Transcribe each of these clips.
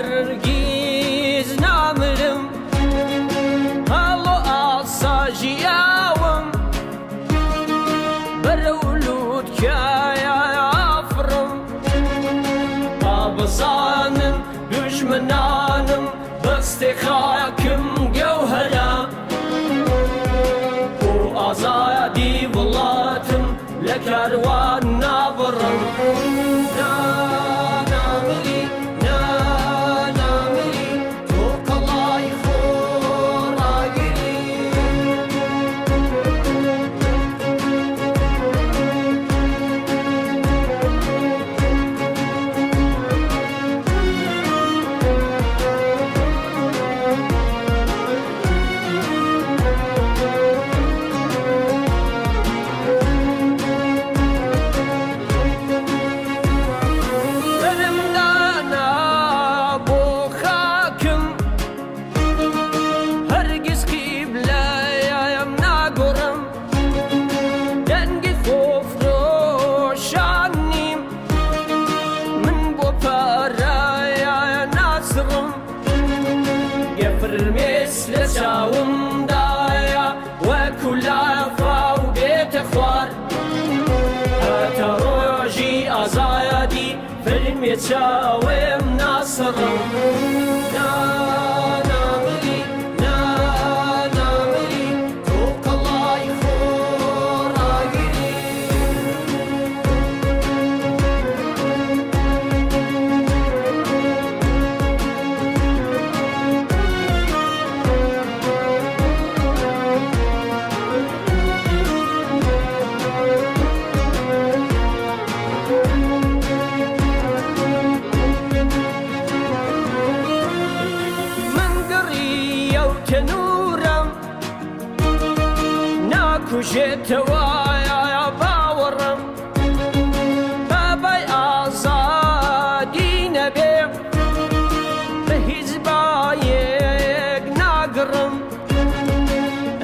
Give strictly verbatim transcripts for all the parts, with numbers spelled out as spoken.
Hergiz namirim, halo asa jiyawim, berewlut kaya afrim, abizanim, dujminanim, bistê xakim gewhera, û azadî welatim, لە کاروان نابڕم. نا، نامری، نا، نامری، تۆ قەڵای خۆ ڕاگری. Serim dana bo xakim, hergiz qîbleyem nagorim. Dengê xwe firoşanîm, min bo pereye nasirim. Gefir mês li çawim daya, wekû lafa û bête xwar. Heta rojî azadî, filmê çawim nasirim. Na, namirî, na, namirî, tu qilay xwe ragirî. Min giriye û tenûrem nakujê tewaya bawerim. Bebay azadî nebe, bi hîzbayek nagirim.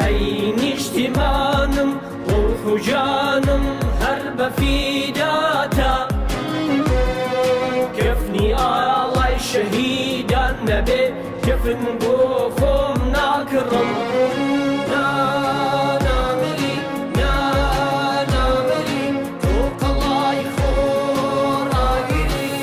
Ey nîştîmanim, ruh û canim her be fîda te. Kefnî alay şehîdan nebe, kefin bo xwe nakirim. Na, namirî, na, namirî, tu qilay xwe ragirî.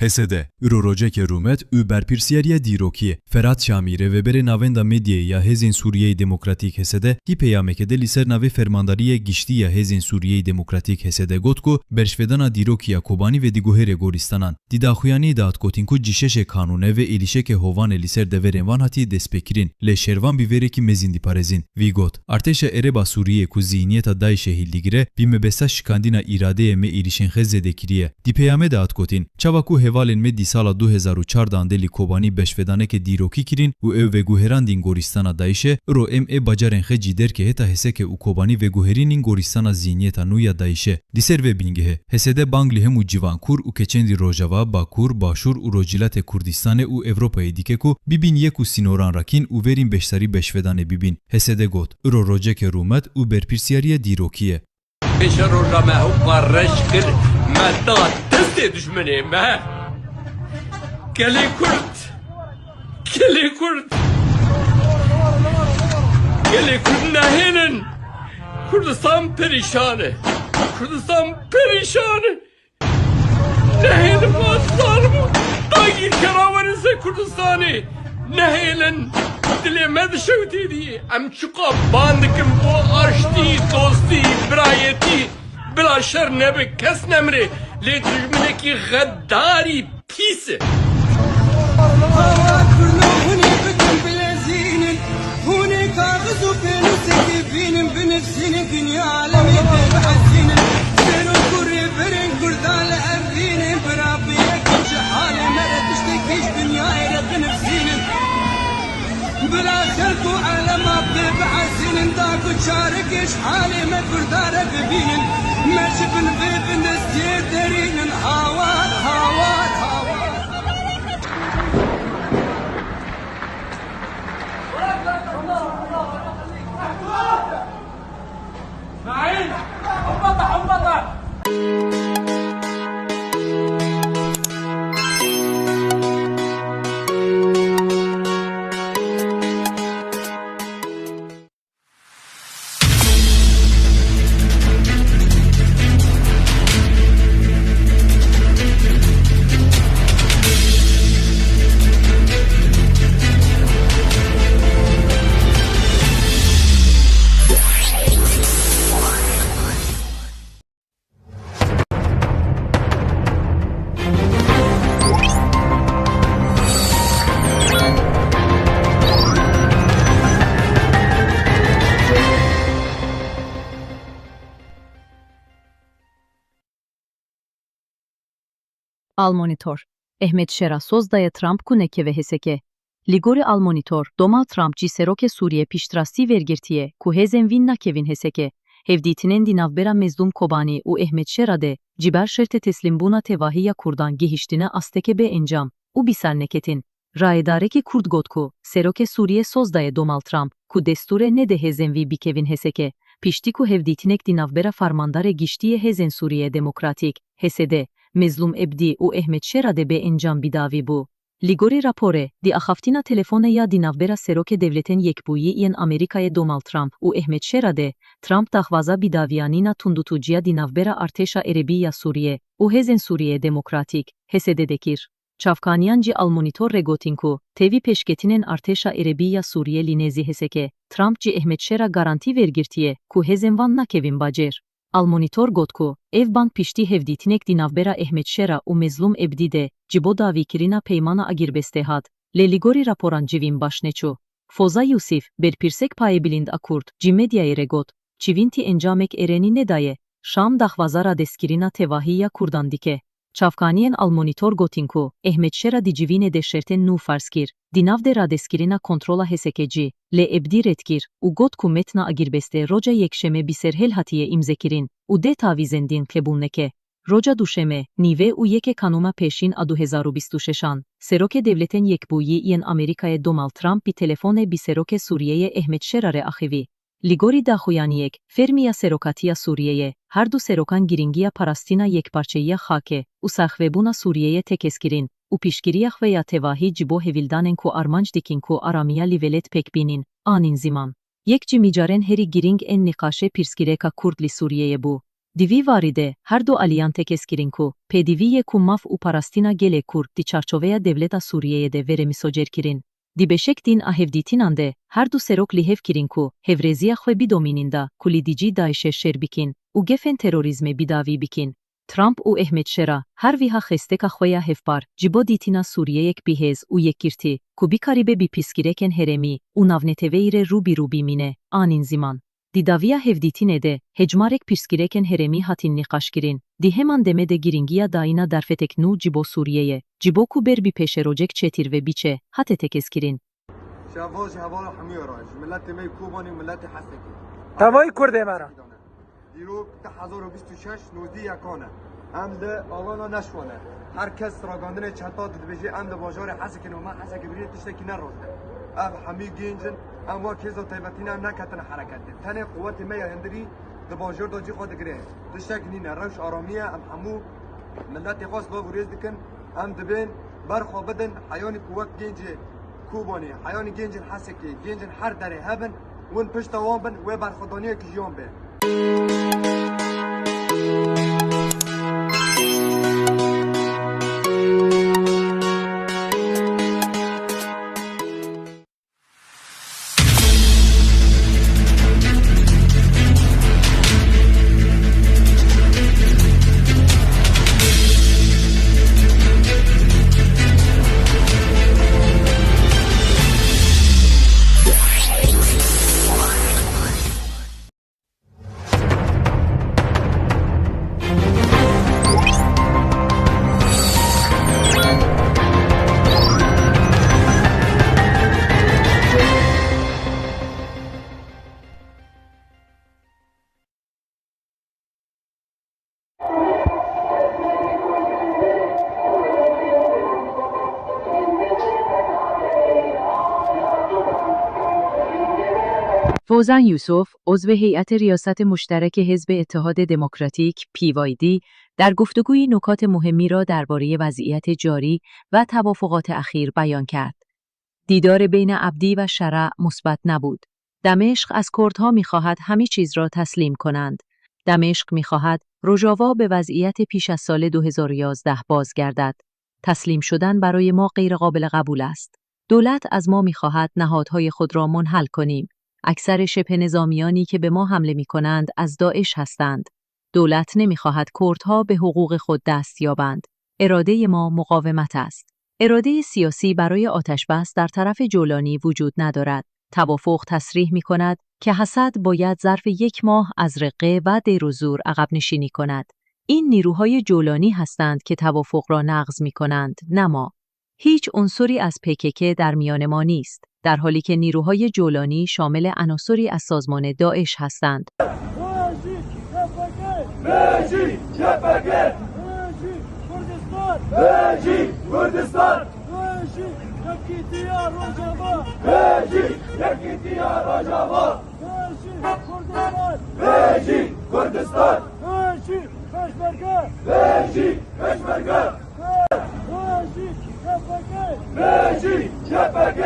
H S D, îro rojeke rûmet û berpirsiyariya dîrokî ye. Ferhat Şamî, rêveberê Navenda Medyayê ya Hêzên Sûriyeyê Demokratîk, H S D, di peyameke de li ser navê Fermandariyê Giştî ya Hêzên Sûriyeyê Demokratîk, H S D, got ku berjvedana dîrokî ya Kobanî vediguhere goristanan. Di daxuyaniyê de hat gotin ku cî şeş e kanûne ve êlîşeke hovane li ser deverên van hatiye destpêkirin, lê şervan bi vêrekî mezin diparêzin. Vî got, Artêşa Ereba Sûriyê ku zîhniyeta DAIŞê hîl digire, bi mebesta şikandina îradeyê me êlîşên xwe zêde kiriye. Di peyamê de hat gotin, Çawa ku hevalên me di sala du hezar û çardeh de li Kobanî beşvedaneke dîrokî kirin û ew veguherandin gorîstana DAIŞê, îro em ê bajarên xwe cî derke heta Heseke û Kobanî veguherînin gorîstana zîhniyeta nû ya DAIŞê. Li ser vê bingehê, H S D bang li hemû ciwan kûr û keçên li Rojava, Bakur, Başûr û Rojhilatê Kurdistanê û Ewropayê dike ku bibin yek û sînoran rakîn û verîn beşdarî beşvedanê bibin. H S D got, Îro rojeke rûmet û berpirsiyariya dîrokî ye. Pêşe roja me hewqa reş kir, me da destê dijminê me. Gelê Kurd, gelê Kurd, gelê Kurd nehêlin. Kurdistan perîşan e. Kurdistan perîşan e. Nehêlin van zalim û dagîrkera werin ser Kurdistanê. Nehêlin dilê me dişewitî dî. Em çiqa ban dikin bo aştî, dostî, birayetî. Bila şer nebe, kes nemire. Lê dijminekî xedarî pîs e. Hûn ê bikin bilezînin, hûn ê kaxiz û pênûsekê bînin, binivsînin, dinya alemê pê bihezînin. Sêr û kurê berên Kurdan li ev bînin, bira bi yekin ji halê me re tiştek bî ji dinyayê re binivsînin. Bila xelk û alema pê bihezînin, da ku çarekê ji halê me Kurdan re bibînin. Me ji bin vê bindestiyê derînin, hawar, hawar, hawar. Al Monitor. Ehmed Şera soz daye Trump ku nekeve H S K. Li gorî Al Monitor, Donald Trump jî serokê Sûriyê piştrastî vêr girtiye ku hêzên vîn nakevin H S K. Hevdîtinên di navbera Mezlûm Kobanî û Ehmed Şera de, ji ber şertê teslîmbûna tevahî ya Kurdan gihiştine asteke bê encam û bi ser neketin. Rayedarekî Kurd got ku, serokê Sûriyê soz daye Donald Trump, ku destûrê nede hêzên vî bikevin H S K, piştî ku hevdîtinek di navbera Fermandarê Giştî yê Hêzên Sûriyê Demokratîk, H S D, Mezlûm Ebdî û Ehmed Şera de bê encam bidawî bû. Li gorî raporê, di axaftina telefonê ya di navbera Serokê Dewletên Yekbûyî yên Amerîkayê Donald Trump û Ehmed Şera de, Trump daxwaza bidawiyanîna tundûtûciya di navbera Artêşa Erebî ya Sûriyê û Hêzên Sûriyê Demokratîk, H S D de kir. Çavkaniyan jî Al Monitor re gotin ku, tevî pêşketinên Artêşa Erebî ya Sûriyê li nêzî H S K, Trump jî Ehmed Şera garantî vêr girtiye ku hêzên van nakevin bacêr. Al Monitor got ku, ev bang piştî hevdîtinek di navbera Ehmed Şera û Mezlûm Ebdî de, ji bo dawîkirina peymana agirbestê hat, lê li gorî raporan civîn baş neçû. Foza Yûsif, berpirsek payê bilind a Kurd, ji medyayê re got, civîn ti encamek erênî nedaye, Şam daxwaza radestkirina tevahî ya Kurdan dike. Çavkaniyên Al Monitor gotin ku, Ehmed Şera di civînê de şertên nû ferz kir, di nav de radestkirina kontrola H S K jî, lê Ebdî red kir û got ku metna agirbestê roja Yekşemê bi serhêl hatiye îmzekirin û dê tavîzên din qebûl neke. Roja Duşemê, nîvê û yekê Kanûma Pêşîn a du hezar û bîst û şeşan, Serokê Dewletên Yekbûyî yên Amerîkayê Donald Trump bi telefonê bi Serokê Sûriyeyê Ehmed Şera re axivî. Li gorî daxuyaniyek fermî ya serokatiya Sûriyeyê, her du serokan girîngiya parastina yekparçeyiya xakê û saxvebûna Sûriyeyê tekez kirin û piştgiriya xwe ya tevahî ji bo hevîldanên ku armanc dikin ku aramiya li welêt pêk bînin, anîn ziman. Yek ji mijarên herî girîng ên nîqaşê pirsgirêka Kurd li Sûriyeyê bû. Di vî warî de, her du aliyan tekez kirin ku, pêdivî ye ku maf û parastina gelê Kurd di çarçoveya dewleta Sûriyeyê de were misogerkirin. Di beşek din a hevdîtinan de, her du serok li hev kirin ku, hevrêziya xwe bidomînin da ku li dijî DAIŞê şer bikin û gefên terorîzmê bidawî bikin. Trump û Ehmed Şera, her wiha xesteka xwe ya hevpar, ji bo dîtina Sûriyeyek bihêz û yekgirtî, ku bikaribe bi pirsgirêkên herêmî û navneteweyî re rû bi rû bimîne, anîn ziman. Di dawiya hevdîtinê de, hejmarek pirsgirêkên herêmî hatin nîqaşkirin. Di heman demê de girîngiya dayîna derfetek nû ji bo Sûriyeyê, ji bo ku ber bi pêşerojek çêtir ve biçe, hate tekezkirin. Şevval ji hevala hemûya re, ji miletê me yê Kobanê û miletê Hesekê. Tevayî Kurdê me re. Dîrok du hezar û bîst û şeş nozdî yekan e. Em li alana neşwa ne. Her kes ragandinê çeta dibêje, em li bajarê Hesekê ne û me Hesekê birîne, tiştekî ne rast e. Ev hemî genc in, em wek hêza taybetî ne, em neketine hereketê. Tenê quwetê me ya hundirî di bajar de cî xwe digire. Tiştek nîne, rewş aramî ye, em hemû miletê xwe silav û rêz dikin. Em dibên ber xwe bidin, heyanî ku wek gencê Kobanê, heyanî gencên Hesekê, gencên her derê hebin, win pişta wan bin, wê berxwedaniyek jiyan bê. Fozan Yusuf, عضو هیئت ریاست مشترک حزب اتحاد دموکراتیک، P Y D، در گفتگویی نکات مهمی را دربارهٔ وضعیت جاری و توافقات اخیر بیان کرد. دیدار بین عبدی و شرع مثبت نبود. دمشق از کردها می‌خواهد همه چیز را تسلیم کنند. دمشق می‌خواهد روژاوا به وضعیت پیش از سال دو هزار و یازده بازگردد. تسلیم شدن برای ما غیرقابل قبول است. دولت از ما می‌خواهد نهادهای خود را منحل کنیم. اکثر شبه نظامیانی که به ما حمله می‌کنند از داعش هستند. دولت نمی‌خواهد کردها به حقوق خود دست یابند. ارادهٔ ما مقاومت است. ارادهٔ سیاسی برای آتش‌بس در طرف جولانی وجود ندارد. توافق تصریح می‌کند که اسد باید ظرف یک ماه از رقه و دیر و زور عقب نشینی کند. این نیروهای جولانی هستند که توافق را نقض می‌کنند، نه ما. هیچ عنصری از P K K در میان ما نیست، در حالی که نیروهای جولانی شامل عناصری از سازمان داعش هستند. Bêjî Y P G! Bêjî Y P G! Bêjî Kurdistan! Bêjî Kurdistan! Bêjî yekîtiya Rojava! Bêjî yekîtiya Rojava! Bêjî Kurdistan! Bêjî Kurdistan! Bêjî Pêşmerge! Bêjî Pêşmerge! Bêjî Y P G! Bêjî Y P G!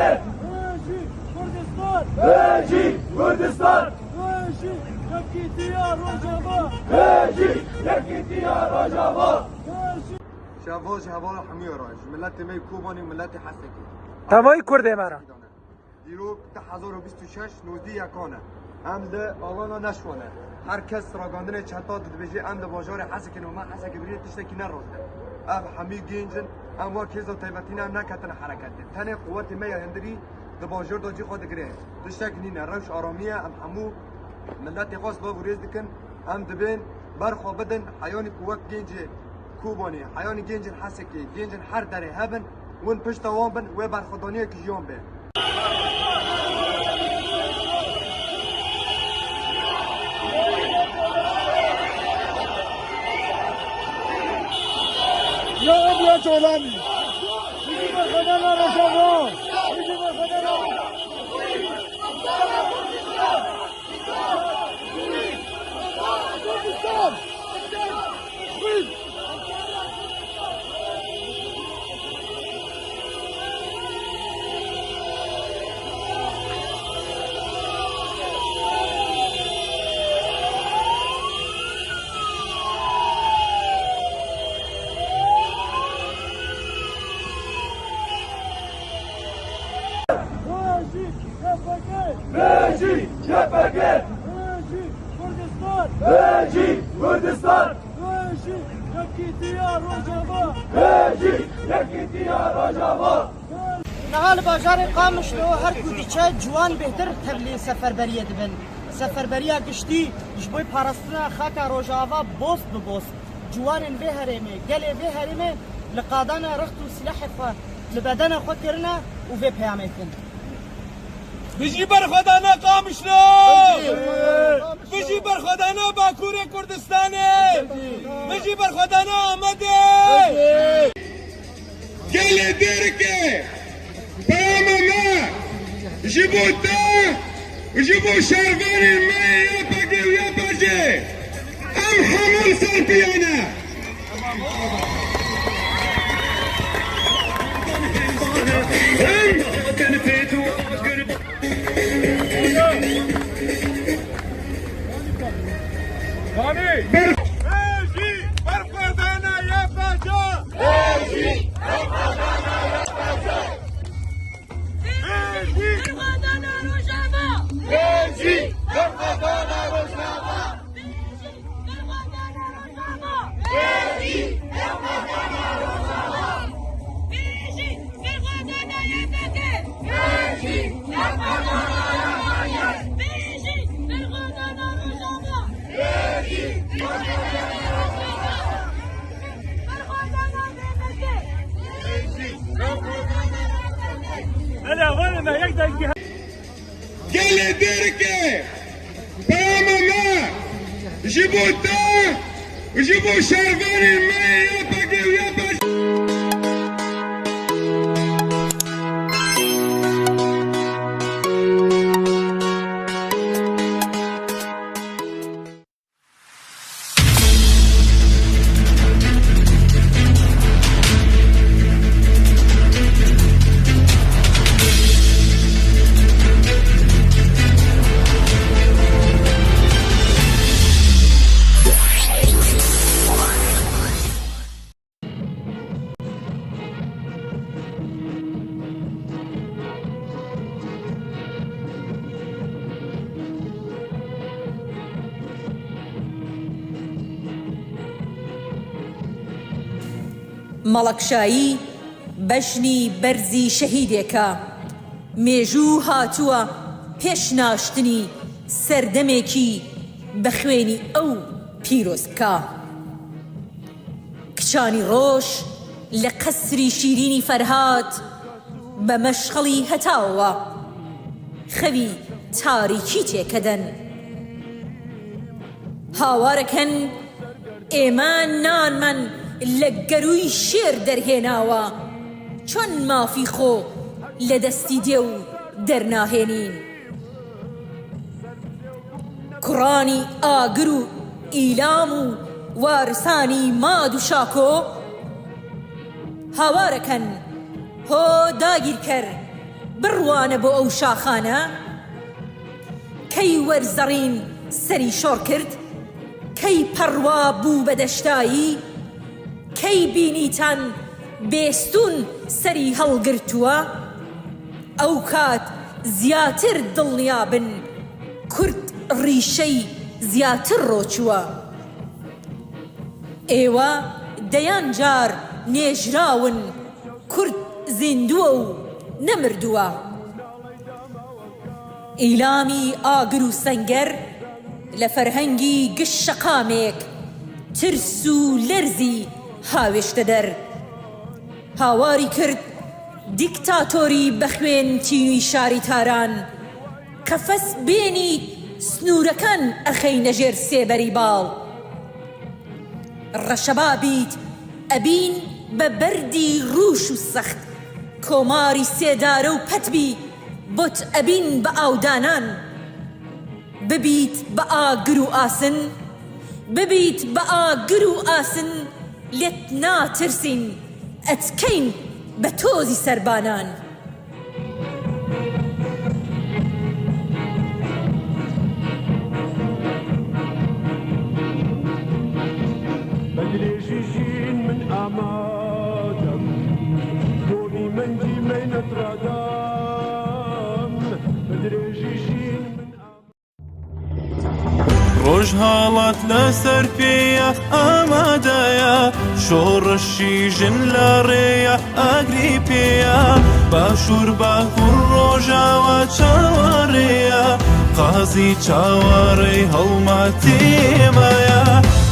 Bêjî Kurdistan! Bêjî Kurdistan! Bêjî yekîtiya Rojava! Bêjî yekîtiya Rojava! Bêjî. Şeva ji hevala hemû re, ji miletê me yê Kobanê û miletê Hesekê. Tevayî Kurdê me re. Dîrok du hezar û bîst û şeş nozdî yekan e. Em li alana neşwa ne. Her kes ragandinê çeta dibêje, em li bajarê Hesekê ne û me Hesekê dibêje, tiştekî ne rast e. Ev hemî genc in, em wek hêza taybetî ne, em neketine hereketê. Tenê quwetê me ya hundirî di bajar de cî xwe digire. Tiştek nîne, rewş aramî ye, em hemû miletê xwe silav û rêz dikin. Em dibên ber xwe bidin, heyanî ku wek gencê Kobanê, heyanî gencên Hesekê, gencên her derê hebin, win pişta wan bin, wê berxwedaniyek jiyan be. Ya Abiya Çolanî! Bizi berxwedana Rojava! Bizi berxwedana Rojava! Bêjî Y P G! Bêjî Y P G! Bêjî Kurdistan! Bêjî Kurdistan! Bêjî yekîtiya Rojava! Bêjî yekîtiya Rojava! Niha li bajarê Qamişlo her ku diçe ciwan bêhtir tevlî seferberiyê dibin. Seferberiya giştî ji bo parastina xaka Rojava bost bi bost. Ciwanên vê herêmê, gelê vê herêmê li qadana rext û silahê xwe li bedena xwe kirine û vê peyamê dikin. Bijî berxwedana Qamişlo! Bijî berxwedana Bakurê Kurdistanê! Bijî berxwedana Amedê! Gelê Dêrikê! Peyama me ji bo te û ji bo şervanên me yê Y P G û Y P G. Em hemû li ser piya ne. Em Ber- Bêjî berxwedana YPJ! Bêjî berxwedana YPJ! Bêjî berxwedana Rojava! Bêjî berxwedana Rojava! Bêjî berxwedana Rojava! Bêjî berxwedana Rojava! Bêjî berxwedana YPJ! Bêjî berxwedana YPJ! Bêjî berxwedana Rojava! Bêjî berxwedana Rojava! Berxwedana YPJ! Bêjî berxwedana YPJ! Hele, hele, me yek dengî. Gelê Dêrikê, peyama me ji bo te û ji bo şervanên me yê YPG û YPJ. مەڵەکشایی بەژنی بەرزی شەهیدێکە. مێژوو هاتووە پێش ناشتنی سەردەمێکی بە خوێنی ئەو پیرۆز بکا. کچانی ڕۆژ لە قەسری شیرینی فەرهاد بە مەشخەڵی هەتاوەوە خەوی تاریکی تێکەدەن. هاوارەکەن ئێمە نانمان لە گەرووی شێر دەرهێناوە، چۆن مافی خۆ لە دەستی دێ و دەرناهێنین؟ کوڕانی ئاگر و ئیلام و وارسانی ماد و شاکۆ هاوارەکەن، هۆ داگیرکەر، بڕوانە بۆ ئەو شاخانە. کەی وەرزەڕین سەری شۆڕ کرد؟ کەی پەڕوا بوو بە دەشتایی؟ کەی بینیتان بێستوون سەری هەڵگرتووە؟ ئەو کات زیاتر دڵنیا بن، کورد ڕیشەی زیاتر ڕۆچووە. ئێوە دەیان جار نێژراون، کورد زیندووە و نەمردووە. ئیلامی ئاگر و سەنگەر لە فەرهەنگی گشت شەقامێک ترس و لەرزی هاوێشتە دەر. هاواری کرد دیکتاتۆری بەخوێن تینوی شاری تاران، قەفەس بێنی سنوورەکان ئەخەینە ژێر سێبەری باڵ. ڕەشەبا بیت ئەبین بە بەردی ڕووش و سەخت، کۆماری سێدارە و پەتبی بۆت ئەبین بە ئاودانان. ببیت بە ئاگر و ئاسن، ببیت بە ئاگر و ئاسن، لێت ناترسین، ئەتکەین بە تۆزی سەربانان. بە درێژی ژین من ئامادەم، بۆ ئیمەندی مەینەت ڕادام. بە درێژی ژین من ئامادەم. ڕۆژهەڵات لەسەر پێیە ئامادەیە، شۆڕشی ژن لە ڕێیە ئاگری پێیە. باشوور باکوور ڕۆژاوا چاوەڕێیە، قازی چاوەڕێی هەڵمەتی ئێمەیە.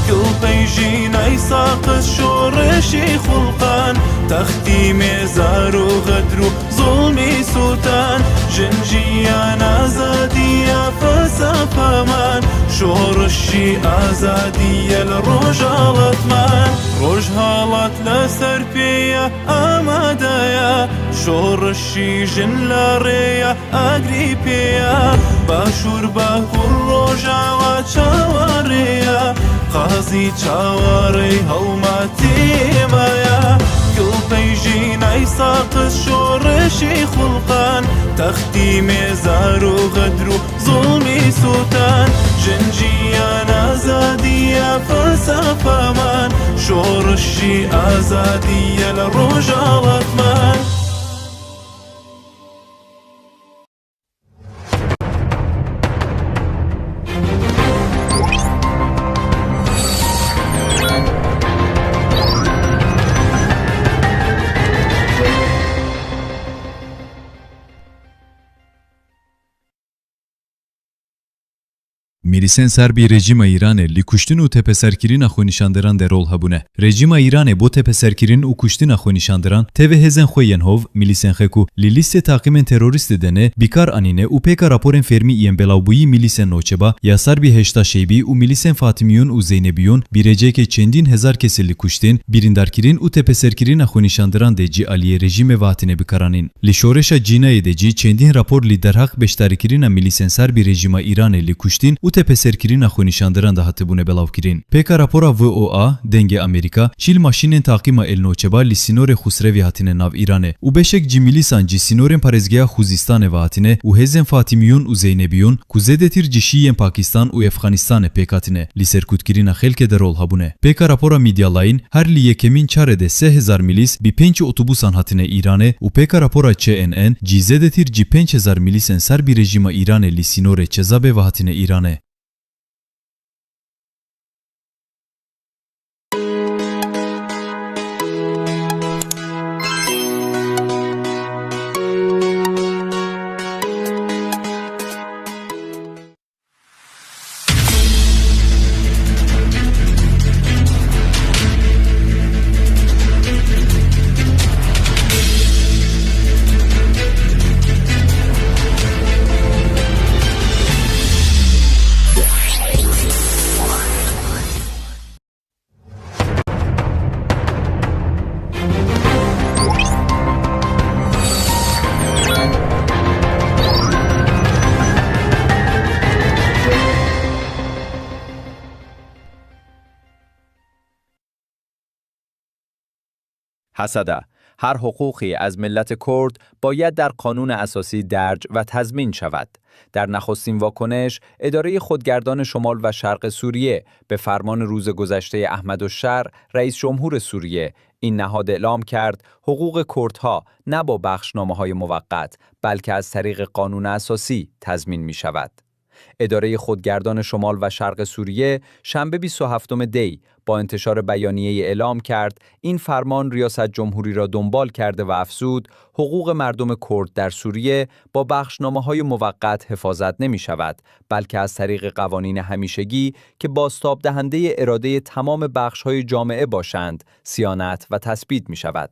گوڵپەی ژینای ساقز شۆڕشی خوڵقان، تەختی مێزار و غەدر و زوڵمی سووتان، ژن ژیان ئازادییە فەلسەفەمان، شۆڕشی ئازادییە لە ڕۆژهەڵاتمان. ڕۆژهەڵات لەسەر پێیە ئامادەیە، شۆڕشی ژن لە ڕێیە ئاگری پێیە. باشوور باکوور ڕۆژاوا چاوەڕێیە، قازی چاوەڕێی هەڵمەتی ئێمەیە. گوڵپەی ژینای ساقز شۆڕشی خوڵقان، تەختی مێزار و غەدر و زوڵمی سووتان، ژن ژیان ئازادی Felsefe man, şorişî azadî ye li Rojava man. Milîsên serbî rejîma Îranê li kuştin û tepeserkirina xwenîşanderan de rol hebûne. Rejîma Îranê bo tepeserkirin û kuştina xwenîşanderan tevê hêzên xwe yên hov, milîsên xe ku li lîstê taqîmên terorîstê de ne, bîkar anîne û pêka raporên fermî yên belawbûyî milîsên noçeba ya serbî Heşda Şeybî û milîsên Fatimiyûn û Zeynebiyûn bîrecekê çendîn hezar kesê li kuştin, birîndarkirin û tepeserkirina xwenîşanderan de cî aliyê rejîmê ve hatine bikaranîn. Li şoreşa Cînayê de jî çendîn rapor li derheq beşdarîkirina milîsên serbî rejîma Îranê li kuştin û tepeserkirina xwenîşanderan de hatibûne belavkirin. Pêka rapora V O A, Dengê Amerîka, çil maşînên taqîma El Noçeba li sînorê Xusrevî hatine nav Îranê û beşek ji milîsan ji sînorên parêzgeha Xuzistanê ve hatine û hêzên Fatimiyûn û Zeynebiyûn ku zêdetir ji şî yên Pakistan û Efxanistanê pêk hatine, li serkutkirina xelkê de rol hebûne. Pêka rapora Media Line, her li yekemîn çarê de sê hezar milîs bi pênc otobusan hatine Îranê û pêka rapora C N N, cî zêdetir ji pênc hezar milîsên serbî rejîma Îranê li sînorê Çezabê ve hatine Îranê. هسده، هر حقوقی از ملت کرد باید در قانون اساسی درج و تضمین شود. در نخستین واکنش، ادارهٔ خودگردان شمال و شرق سوریه به فرمان روز گذشتهٔ احمد الشرع، رئیس جمهور سوریه، این نهاد اعلام کرد حقوق کردها نه با بخشنامه‌های موقت، بلکه از طریق قانون اساسی تضمین می‌شود. ادارهٔ خودگردان شمال و شرق سوریه شنبه بیست و هفتم دی با انتشار بیانیه‌ای اعلام کرد این فرمان ریاست جمهوری را دنبال کرده و افزود حقوق مردم کرد در سوریه با بخشنامه‌های موقت حفاظت نمی‌شود، بلکه از طریق قوانین همیشگی که بازتاب دهندهٔ ارادهٔ تمام بخش‌های جامعه باشند، صیانت و تثبیت می‌شود.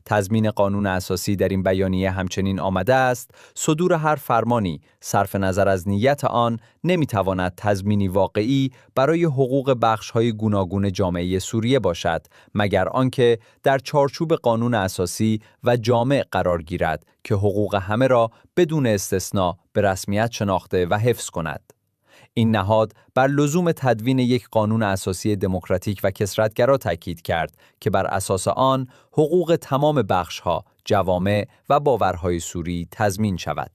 تضمین قانون اساسی در این بیانیه همچنین آمده است: صدور هر فرمانی، صرف نظر از نیت آن، نمی‌تواند تضمینی واقعی برای حقوق بخش‌های گوناگون جامعهٔ سوریه باشد، مگر آنکه در چارچوب قانون اساسی و جامع قرار گیرد که حقوق همه را بدون استثنا به رسمیت شناخته و حفظ کند. این نهاد بر لزوم تدوین یک قانون اساسی دموکراتیک و کثرت‌گرا تاکید کرد که بر اساس آن حقوق تمام بخش‌ها، جوامع و باورهای سوری تضمین شود.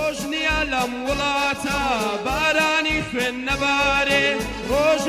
Roj niya lem wilata baranî xwên nebarê. Roj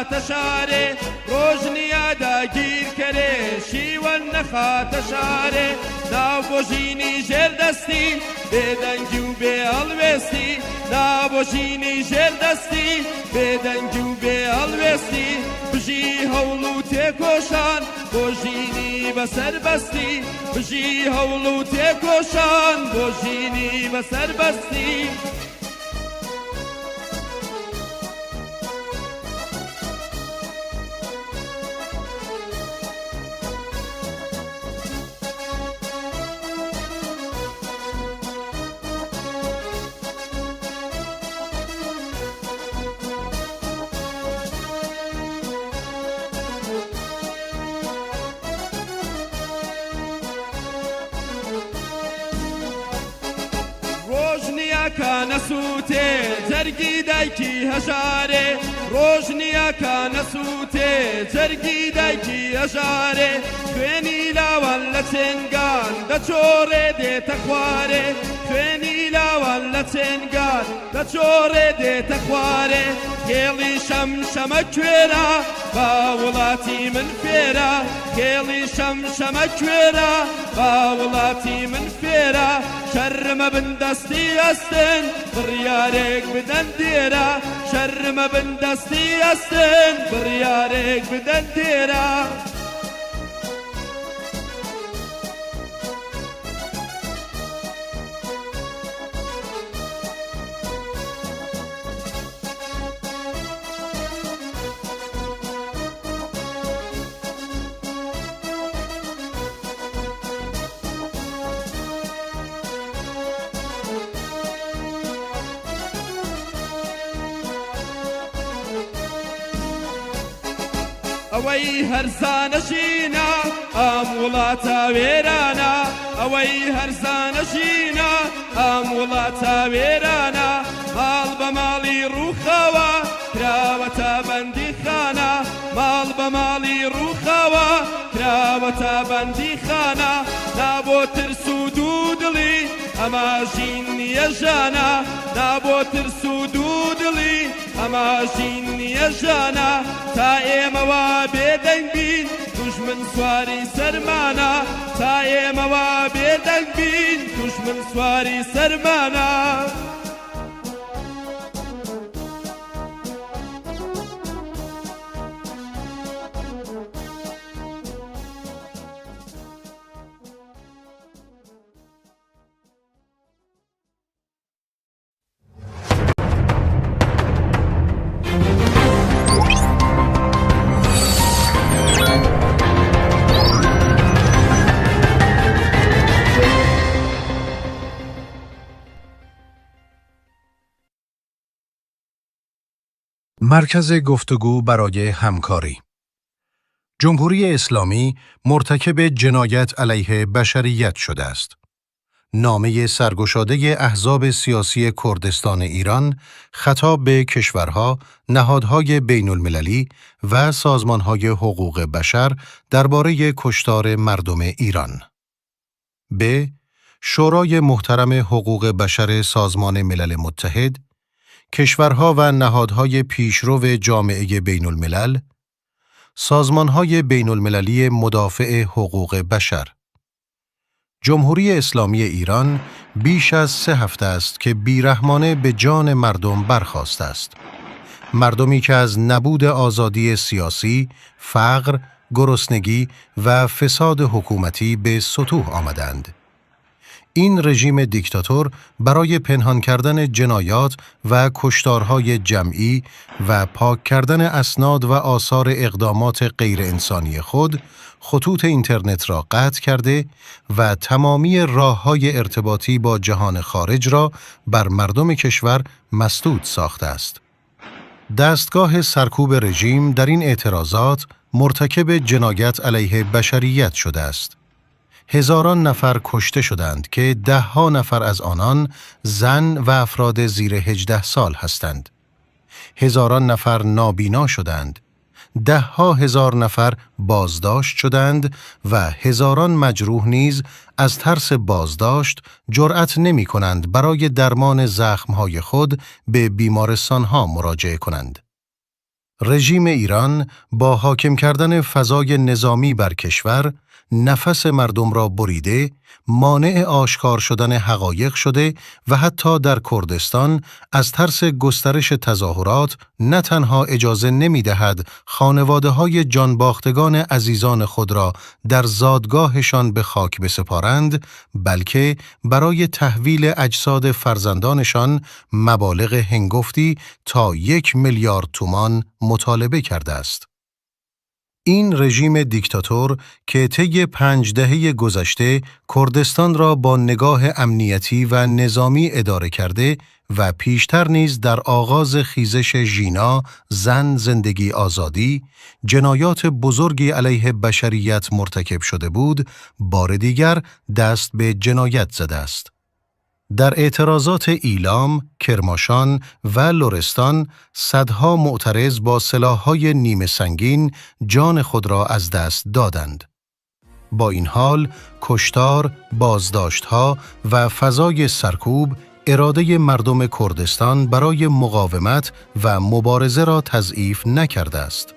Te şarê, rojniya dagîrkerê, şîwan nexate şarê, nav bojînî jêr destî, bêdengî û bê helwêstî, nav bojînî jêr destî, bêdengî û bê helwêstî, bijî hewl û têkoşan, bojînî be serbestî, bijî hewl û têkoşan, bojînî be serbestî. Rojniyaka nesûtê, cergî daykî hejarê. Rojniyaka nesûtê, cergî daykî hejarê. Xwênî lawan le çêngan, de çorê dê te xwarê. Xwênî lawan le çêngan, de çorê dê te xwarê. Xêlî şem şeme kuêra, ba welatî min fêra. Xêlî şem şeme kuêra, ba welatî min fêra. Şerr me bin destî estin, biryarek biden dêra. Şerr me bin destî estin, biryarek biden dêra. ئەوەی هەرزانە ژینا، ئەم وڵاتە وێرانە. ئەوەی هەرزانە ژینا، ئەم وڵاتە وێرانە. ماڵ بە ماڵی ڕووخاوە، کراوەتە بەندیخانە. ماڵ بە ماڵی ڕووخاوە، کراوەتە بەندیخانە. نابۆ ترس و دوو دڵی، ئەمە ژین نییە ژانە. نابۆ ترس و دوو دڵی، ئەمە ژین نییە ژانە. تا ئێمە وا بێدەنگ بین، دوژمن سواری سەرمانە. تا ئێمە وا بێدەنگ بین، دوژمن سواری سەرمانە. مرکز گفتگو برای همکاری. جمهوری اسلامی مرتکب جنایت علیه بشریت شده است. نامهٔ سرگشادهٔ احزاب سیاسی کردستان ایران خطاب به کشورها، نهادهای بین المللی و سازمانهای حقوق بشر دربارهٔ کشتار مردم ایران. به، شورای محترم حقوق بشر سازمان ملل متحد، کشورها و نهادهای پیشرو جامعهٔ بین الملل، سازمانهای بین المللی مدافع حقوق بشر. جمهوری اسلامی ایران بیش از سه هفته است که بیرحمانه به جان مردم برخاسته است. مردمی که از نبود آزادی سیاسی، فقر، گرسنگی و فساد حکومتی به سطوح آمدند. این رژیم دیکتاتور برای پنهان کردن جنایات و کشتارهای جمعی و پاک کردن اسناد و آثار اقدامات غیرانسانی خود، خطوط اینترنت را قطع کرده و تمامی راه‌های ارتباطی با جهان خارج را بر مردم کشور مسدود ساخته است. دستگاه سرکوب رژیم در این اعتراضات مرتکب جنایت علیه بشریت شده است. هزاران نفر کشته شدند که ده‌ها نفر از آنان زن و افراد زیر هجده سال هستند. هزاران نفر نابینا شدند. ده‌ها هزار نفر بازداشت شدند و هزاران مجروح نیز از ترس بازداشت جرأت نمی‌کنند برای درمان زخم‌های خود به بیمارستان‌ها مراجعه کنند. رژیم ایران با حاکم کردن فضای نظامی بر کشور، نفس مردم را بریده، مانع آشکار شدن حقایق شده و حتی در کردستان از ترس گسترش تظاهرات نه تنها اجازه نمی‌دهد خانواده‌های جانباختگان عزیزان خود را در زادگاهشان به خاک بسپارند، بلکه برای تحویل اجساد فرزندانشان مبالغ هنگفتی تا یک میلیارد تومان مطالبه کرده است. این رژیم دیکتاتور که طی پنج دههٔ گذشته کردستان را با نگاه امنیتی و نظامی اداره کرده و پیشتر نیز در آغاز خیزش ژینا، زن، زندگی، آزادی، جنایات بزرگی علیه بشریت مرتکب شده بود، بار دیگر دست به جنایت زده است. در اعتراضات ایلام، کرماشان و لرستان صدها معترض با سلاح‌های نیمه سنگین جان خود را از دست دادند. با این حال، کشتار، بازداشت‌ها و فضای سرکوب ارادهٔ مردم کردستان برای مقاومت و مبارزه را تضعیف نکرده است.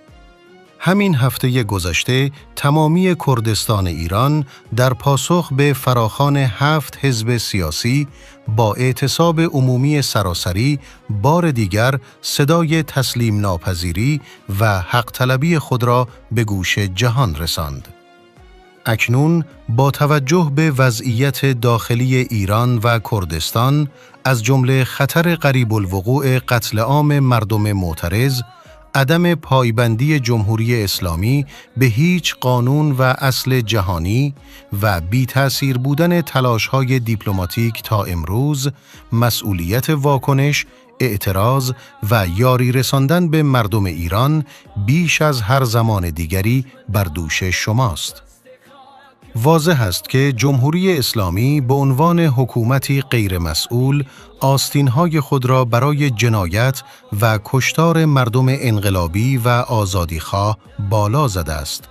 همین هفتهٔ گذشته تمامی کردستان ایران در پاسخ به فراخوان هفت حزب سیاسی با اعتصاب عمومی سراسری بار دیگر صدای تسلیم ناپذیری و حق طلبی خود را به گوش جهان رساند. اکنون با توجه به وضعیت داخلی ایران و کردستان، از جمله خطر قریب الوقوع قتل عام مردم معترض، عدم پایبندی جمهوری اسلامی به هیچ قانون و اصل جهانی و بی تأثیر بودن تلاش‌های دیپلماتیک تا امروز، مسئولیت واکنش، اعتراض و یاری رساندن به مردم ایران بیش از هر زمان دیگری بر دوش شماست. واضح است که جمهوری اسلامی به عنوان حکومتی غیرمسئول آستین‌های خود را برای جنایت و کشتار مردم انقلابی و آزادیخواه بالا زده است.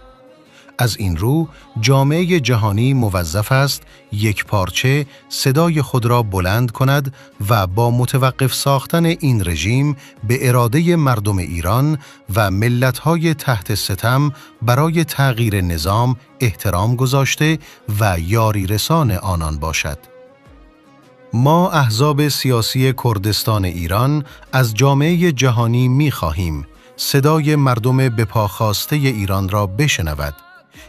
از این رو، جامعهٔ جهانی موظف است یک پارچه صدای خود را بلند کند و با متوقف ساختن این رژیم به ارادهٔ مردم ایران و ملت‌های تحت ستم برای تغییر نظام احترام گذاشته و یاری رسان آنان باشد. ما احزاب سیاسی کردستان ایران از جامعهٔ جهانی می‌خواهیم صدای مردم به پا خواسته ایران را بشنود.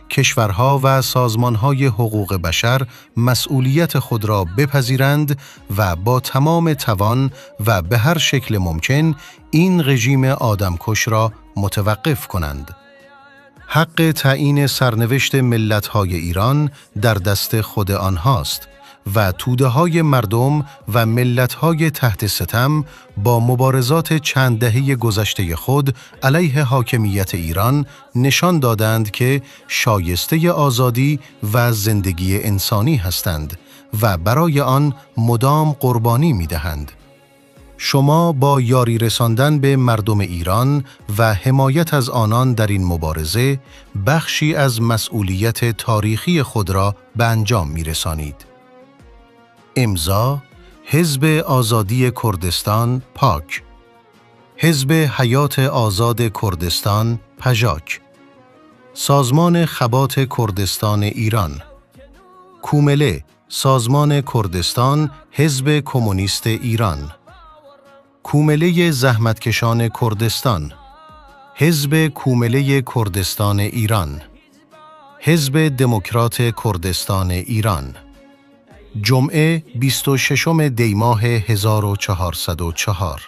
کشورها و سازمان‌های حقوق بشر مسئولیت خود را بپذیرند و با تمام توان و به هر شکل ممکن این رژیم آدمکش را متوقف کنند. حق تعیین سرنوشت ملت‌های ایران در دست خود آنهاست و توده‌های مردم و ملت‌های تحت ستم با مبارزات چند دههٔ گذشتهٔ خود علیه حاکمیت ایران نشان دادند که شایستهٔ آزادی و زندگی انسانی هستند و برای آن مدام قربانی می‌دهند. شما با یاری رساندن به مردم ایران و حمایت از آنان در این مبارزه، بخشی از مسئولیت تاریخی خود را به انجام می‌رسانید. امضا: حزب آزادی کردستان، پاک. حزب حیات آزاد کردستان، پژاک. سازمان خبات کردستان ایران. کومله، سازمان کردستان، حزب کمونیست ایران. کوملهٔ زحمتکشان کردستان. حزب کوملهٔ کردستان ایران. حزب دموکرات کردستان ایران. جمعه، بیست و ششم دی ماه هزار و چهارصد و چهار.